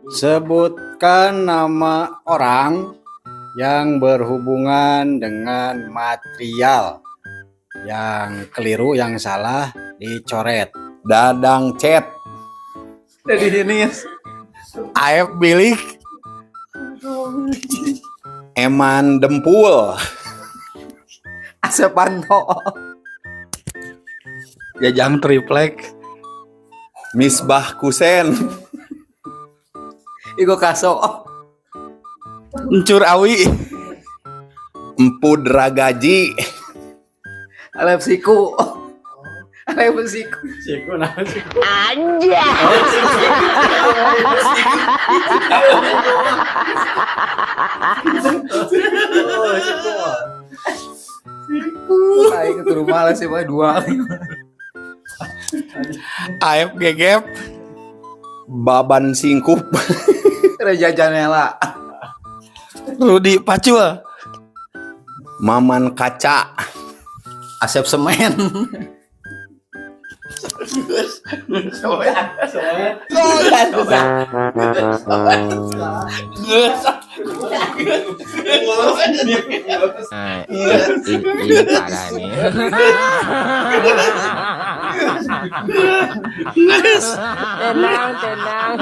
Sebutkan nama orang yang berhubungan dengan material. Yang keliru, yang salah dicoret. Dadang Cet. Dari Jenis. Aep Bilik. Eman Dempul. Asep Panto. Jajang Triplek. Misbah Kusen. Igo Kaso. Encur Awi. Empud Ragaji. Alep Siku. Alep Siku. Siku nah siku. Aing ke rumah lah sih dua. Aep Gegep. Baban Singkup. Reja Janela. Rudi Pacul. Maman Kaca. Asep Semen. Nah, ini parah nih. Tenang, tenang.